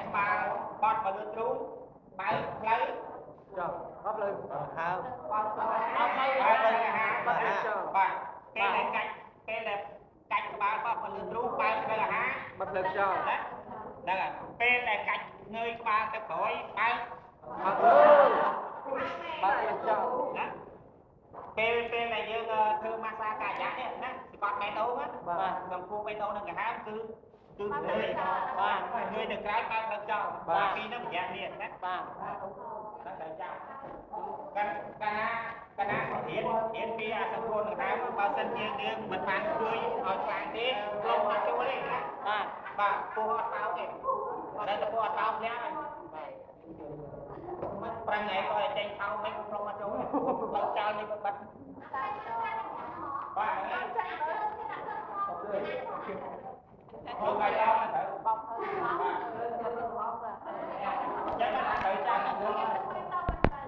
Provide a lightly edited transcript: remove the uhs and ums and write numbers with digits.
ក្បាលបត់មកលើទ្រូង បើកផ្លូវ ចុះ អត់ផ្លូវហើម បើកផ្លូវអាហារ បាទ ពេលដែលកាច់ ពេលដែលកាច់ក្បាលបត់មកលើទ្រូង បើកផ្លូវអាហារ បិទផ្លូវខ្យល់ ណា ហ្នឹងហើយ។ ពេលដែលកាច់ងើយក្បាលទៅក្រោយ បើក បើកផ្លូវ បើកផ្លូវខ្យល់ណា។ ពេលដែលយើងធ្វើម៉ាស្សាកាយៈនេះណា សកត់បេះដូងណា បាទ ក្នុងខួរបេះដូងនឹងកាហាម គឺងើយ បាទ ងើយទៅក្រោយ បើកផ្លូវខ្យល់ បាទ ពីរហ្នឹងប្រយ័ត្ននេះណា បាទ ហ្នឹងតែចាំកាន់កាលណា កាលណារៀនពីអាសង្គ្រោះនឹងហើម បើសិនជាយើងមិនបានជួយឲ្យខ្លាំងទេ លំអត់ចូលទេណា បាទ បាទ ពោះអត់បោកទេ តែពោះអត់បោកភ្លាមហើយ បាទ មិនប្រឹងឯងក៏ចេញថោមិន ក្នុងអត់ចូល ផ្លូវចោលនេះបិទ